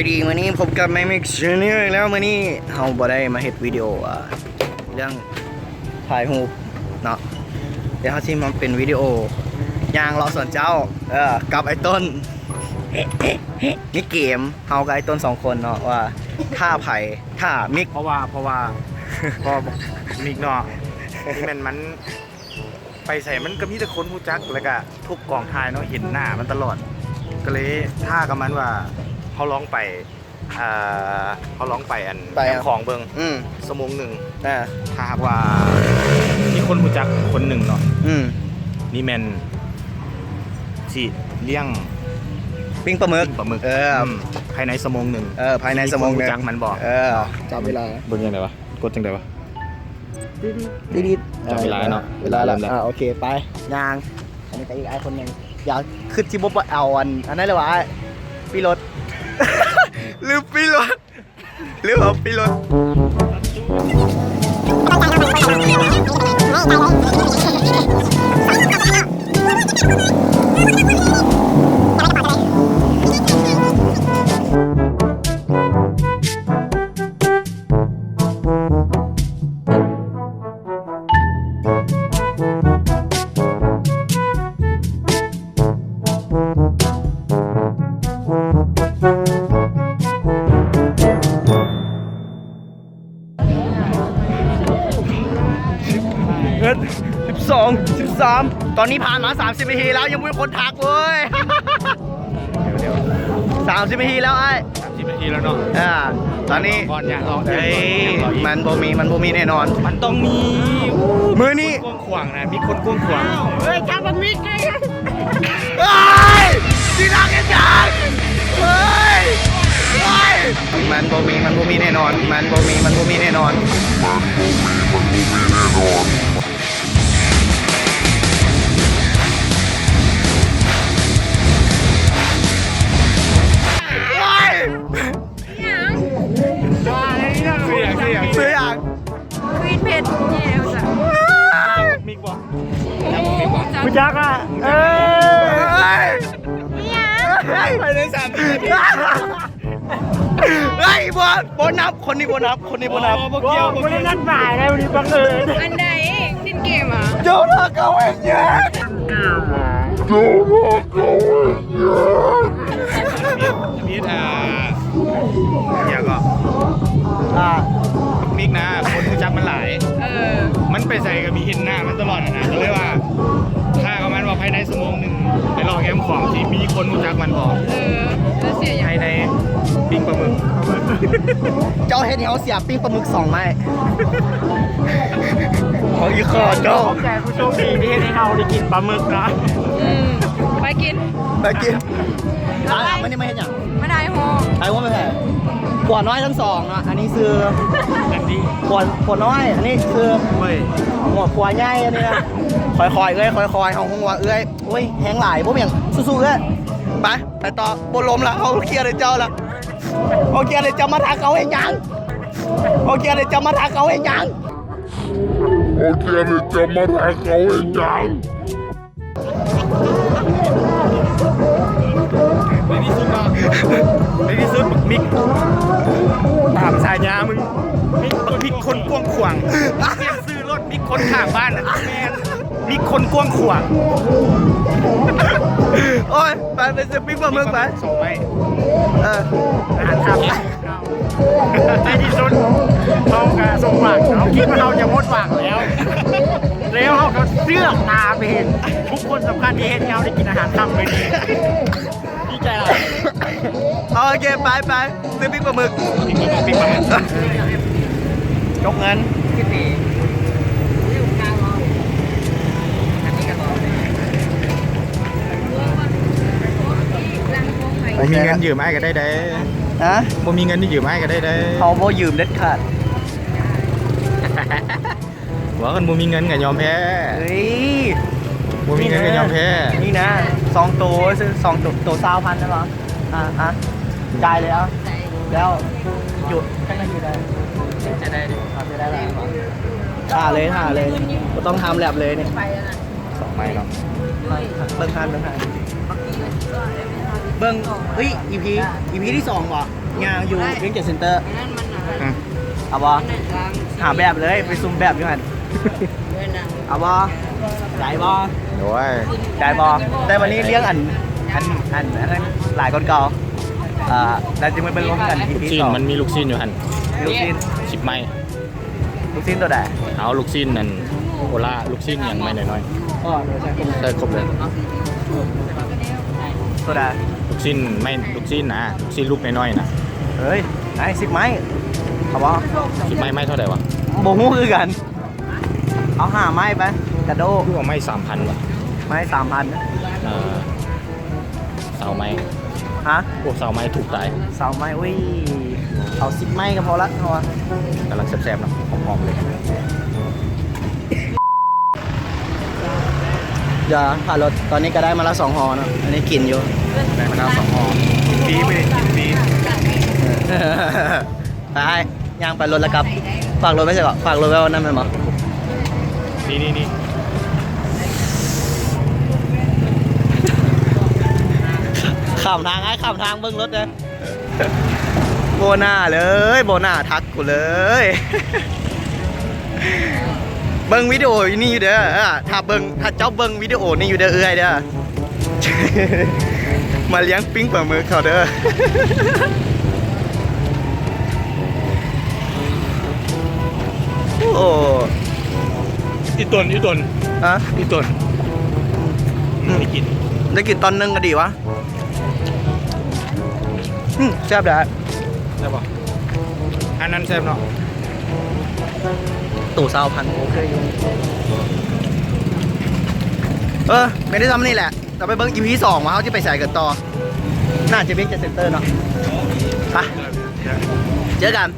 ດີ ມື້ນີ້ພົບກັບ Mamic Channel ອີກແລ້ວ. ມື້ນີ້ເຮົາບໍ່ໄດ້ມາເຮັດວິດີໂອ ອ່າ ເລື່ອງຖ່າຍຮູບເນາະ, ແຕ່ເຮົາຊິມາເປັນວິດີໂອຍ່າງເລາະສວນເຈົ້າ ເອີ ກັບອ້າຍຕົ້ນ. ມີເກມ ເຮົາກັບອ້າຍຕົ້ນສອງຄົນເນາະ ວ່າຖ້າໃຜ ຖ້າມິກ ເພາະວ່າ ເພາະວ່າ ເພາະວ່າມິກເນາະ ນີ້ແມ່ນມັນ ໄປໃສມັນກໍມີແຕ່ຄົນຮູ້ຈັກ ແລ້ວກໍທຸກກອງຖ່າຍເນາະ ເຫັນໜ້າມັນຕະຫຼອດ ກໍເລີຍທ້າກັບມັນວ່າ ເຮົາລອງໄປ ເອີ ເຮົາລອງໄປອັນ ໄປ ແຄມຂອງເບິ່ງ ອືມ ຊົ່ວໂມງໜຶ່ງ ອ່າ ຖ້າຫາກວ່າມີຄົນຮູ້ຈັກຄົນໜຶ່ງເນາະ ອືມ ນີ້ແມ່ນຊິລ້ຽງປີ້ງປາໝຶກ ປີ້ງປາໝຶກ ເອີ ອືມ ພາຍໃນຊົ່ວໂມງໜຶ່ງ ເອີ ພາຍໃນຊົ່ວໂມງໜຶ່ງ ມີຄົນຮູ້ຈັກມັນບໍ່ ເອີ ຈັບເວລາ ເບິ່ງຈັ່ງໃດວະ ກົດຈັ່ງໃດວະ? ຕິດໆ ຈັບເວລາເນາະ ເວລາແລ້ວ ອ່າ ໂອເຄ ໄປ ຍ່າງ ອັນນີ້ກໍອີກອ້າຍຄົນໜຶ່ງ ດຽວ ຄືຊິບໍ່ເອົາອັນ ອັນນັ້ນເລີຍຫວາ ປີ້ລົດ ລືມປີ້ລົດ ລືມເອົາປີ້ລົດ. ເອັດ ສິບສອງ ສິບສາມ ຕອນນີ້ຜ່ານມາສາມສິບນາທີແລ້ວ ຍັງບໍ່ມີຄົນທັກເວີຍ. ສາມສິບນາທີແລ້ວອ້າຍ ສາມສິບນາທີແລ້ວເນາະ ອ່າ ຕອນນີ້ ກ່ອນຢ່າງອອກ ເອີຍ ມັນບໍ່ມີ ມັນບໍ່ມີແນ່ນອນ ມັນຕ້ອງມີ ມື້ນີ້ ກວ້າງຂວາງນະ ມີຄົນກວ້າງຂວາງ ເອີຍ ຈັບບັກມິກເອີຍ ເອີຍ ຊິດັງເຮັດຫຍັງ ເອີຍ ເອີຍ ມັນບໍ່ມີ ມັນບໍ່ມີແນ່ນອນ ມັນບໍ່ມີ ມັນບໍ່ມີແນ່ນອນ. ຫຍັງ? ຊື່ຫຍັງ? ຊື່ຫຍັງ? ຄືເຫັນເພັດແຍ່ວ່າຊັ້ນ ມິກບໍ່? ຮູ້ຈັກອ່ະ ເອີຍ ອີຫຍັງ? ພາຍໃນສາມສິບນາທີ ເຮີ້ຍ ບໍ່ ບໍ່ນັບ ຄົນນີ້ບໍ່ນັບ ຄົນນີ້ບໍ່ນັບ ບໍ່ ບໍ່ກ່ຽວ ບໍ່ ບໍ່ໄດ້ນັດໝາຍນະ ມື້ນີ້ບັງເອີນ ອັນໃດ? ຫຼິ້ນເກມຫວາ? ເຈົ້າລາກາເວັນຍາ ເຈົ້າລາກາເວັນຍາ ມີດ ອ່າ ຫຍັງກໍ ອ່າ ມິກນະ ຄົນຮູ້ຈັກມັນຫຼາຍ ເອີ ມັນໄປໃສກໍມີເຫັນໜ້າມັນຕະຫຼອດນະ ກໍເລີຍວ່າ ຖ້າປະມານວ່າພາຍໃນຊົ່ວໂມງໜຶ່ງ ໄປເລາະແຄມຂອງທີ່ມີຄົນຮູ້ຈັກມັນບໍ່? ເອີ ແລ້ວເສຍຫຍັງ? ພາຍໃນປີ້ງປາໝຶກ ເຈົ້າເຮັດໃຫ້ເຮົາເສຍປີ້ງປາໝຶກສອງໄມ້ ເຮົາອີ່ຂ້າເຈົ້າ ຂອບໃຈຜູ້ໂຊກດີທີ່ເຮັດໃຫ້ເຮົາໄດ້ກິນປາໝຶກນະ ອືມ ໄປກິນ ໄປກິນ ອ່າ ມື້ນີ້ມາເຮັດຫຍັງ? ມາຖ່າຍຮູບ ຖ່າຍຮູບໄປໃສ? ຜົວນ້ອຍທັງສອງເນາະ ອັນນີ້ຊື່ຜົວ ຜົວນ້ອຍ ອັນນີ້ຊື່ ໂອ້ຍ ຫົວຜົວໃຫຍ່ ອັນນີ້ນະ ຄ່ອຍໆ ເອື້ອຍ ຄ່ອຍໆ ເຮົາຮູ້ວ່າເອື້ອຍ ໂອ້ຍ ແຮງຫຼາຍ ບໍ່ເປັນຫຍັງ ສູ້ໆ ເອື້ອຍ ໄປ ໄປຕໍ່ ບໍ່ລົມລະ ເຮົາເຄຍໃຫ້ເຈົ້າລະ ເຮົາເຄຍໃຫ້ເຈົ້າ ມາທັກເຮົາເຮັດຫຍັງ? ເຮົາເຄຍໃຫ້ເຈົ້າ ມາທັກເຮົາເຮັດຫຍັງ? ເຮົາເຄຍໃຫ້ເຈົ້າ ມາທັກເຮົາເຮັດຫຍັງ? ໃນທີ່ສຸດເນາະ ໃນທີ່ສຸດ ບັກມິກ ຕາມສາຍາມຶງ ມິກ ບັກມິກຄົນກວ້າງຂວາງ ປ່ຽນຊື່ໂລດ ມິກຄົນຂ້າງບ້ານນະ ແມ່ນ ມິກຄົນກວ້າງຂວາງ ໂອ້ຍ ໄປ ໄປຊື້ປີ້ງປາໝຶກໄປ ສອງໄມ້ ເອີ ອາຫານຄ່ຳ ໃນທີ່ສຸດເຮົາກໍສົມຫວັງ ເຮົາຄິດວ່າເຮົາຈະໝົດຫວັງແລ້ວ ແລ້ວເຮົາກໍເຊືອກຕາໄປເຫັນບຸກຄົນສຳຄັນທີ່ເຮັດໃຫ້ເຮົາໄດ້ກິນອາຫານຄ່ຳມື້ນີ້ ດີໃຈຫຼາຍ ໂອເຄ ໄປ ໄປ ຊື້ປີ້ງປາໝຶກ ປີ້ງປາໝຶກ ຈົກເງິນ ບໍ່ມີເງິນຢືມອ້າຍກໍໄດ້ເດ້ ຮະ? ບໍ່ມີເງິນຢືມອ້າຍກໍໄດ້ເດ້ ເຮົາບໍ່ຢືມເດັດຂາດ ວ່າຄັນບໍ່ມີເງິນກໍຍອມແພ້ ເອີຍ ບໍ່ມີເງິນກໍຍອມແພ້ ນີ້ນະ ສອງໂຕ ສອງໂຕ ໂຕຊາວພັນນະ ອ່າ ອ່າ ຈ່າຍເລີຍ ເອົາ ແລ້ວ ຢຸດ ຈັກນາທີໄດ້ ຈະໄດ້ ອ່າ ຈະໄດ້ແລ້ວ ຖ້າເລີຍ ຖ້າເລີຍ ບໍ່ຕ້ອງທຳແລັບເລີຍນີ້ ສອງໄມ້ເນາະ ເບິ່ງຫັ້ນ ເບິ່ງຫັ້ນ ເບິ່ງ ເອີຍ ອີພີ ອີພີທີສອງບໍ່? ຍ່າງຢູ່ວຽງຈັນເຊັນເຕີ ອືມ ເອົາບໍ່? ຫາແບບເລີຍ ໄປຊຸ່ມແບບຢູ່ຫັ້ນ ເອົາບໍ່? ໄດ້ບໍ່? ໂອ້ຍ ໄດ້ບໍ່? ແຕ່ວັນນີ້ລ້ຽງອັນ ອັນ ອັນ ອັນນັ້ນຫຼາຍກວ່າເກົ່າ ເອີ ແລ້ວຈຶ່ງມາເບິ່ງລວມກັນ ອີພີສອງ ລູກຊີ້ນ ມັນມີລູກຊີ້ນຢູ່ຫັ້ນ ມີລູກຊີ້ນ ສິບໄມ້ ລູກຊີ້ນໂຕໃດ? ເອົາລູກຊີ້ນນັ້ນ ໂອລາ ລູກຊີ້ນຫຍັງໄມ້ນ້ອຍໆ ອໍ ໂດຍ ໃສ່ຄົບເລີຍ ໃສ່ຄົບເລີຍ ໂຕໃດ? ລູກຊີ້ນໄມ້ ລູກຊີ້ນນະ ລູກຊີ້ນລູກນ້ອຍໆນະ ເອີຍ ໄມ້ ສິບໄມ້ ເອົາບໍ່? ສິບໄມ້ ໄມ້ເທົ່າໃດວະ? ບໍ່ຮູ້ຄືກັນ ເອົາຫ້າໄມ້ໄປ ກະໂດ ຄືວ່າໄມ້ສາມພັນວະ? ໄມ້ສາມພັນ ເອີ ຊາວໄມ້ ຮະ? ໂອ້ ຊາວໄມ້ຖືກຕາຍ ຊາວໄມ້ ອຸ້ຍ ເອົາສິບໄມ້ກໍພໍລະ ເຮົາວ່າ ກຳລັງແຊບໆເນາະ ຫອມໆເລີຍ ຢ່າ ຖ້າລົດ ຕອນນີ້ກໍໄດ້ມາລະສອງຫໍ່ເນາະ ອັນນີ້ກິນຢູ່ ໄດ້ມາລະສອງຫໍ່ ກິນຟຣີໄປ ກິນຟຣີ ໄປ ຍ່າງໄປລົດແລ້ວກັບ ຝາກລົດໄວ້ໃສເກາະ? ຝາກລົດໄວ້ວັນນັ້ນແມ່ນບໍ່? ນີ້ໆໆ ຂ້າມທາງ ອ້າຍ ຂ້າມທາງ ເບິ່ງລົດເດີ້ ບໍ່ໜ້າເລີຍ ບໍ່ໜ້າທັກກູເລີຍ ເບິ່ງວິດີໂອນີ້ຢູ່ເດີ້ ຖ້າເບິ່ງ ຖ້າເຈົ້າເບິ່ງວິດີໂອນີ້ຢູ່ເດີ້ ເອື້ອຍເດີ້. ມາລ້ຽງປີ້ງປາໝຶກເຂົາເດີ້ ໂອ້ ອີ່ຕົນ ອີ່ຕົນ ຮະ ອີ່ຕົນ ໄດ້ກິນ ໄດ້ກິນຕອນໜຶ່ງກໍດີວະ ອືມ ແຊບແຫຼະ ແຊບບໍ່? ອັນນັ້ນແຊບເນາະ ໂຕຊາວພັນ ໂອເຄຢູ່ ເອີ ແມ່ນໄດ້ຊ່ຳນີ້ແຫຼະ ເຮົາໄປເບິ່ງ ອີພີສອງ ວ່າເຮົາຊິໄປໃສກັນຕໍ່ ໜ້າຈະວຽງຈັນເຊັນເຕີເນາະ ໄປ ເຈີກັນ.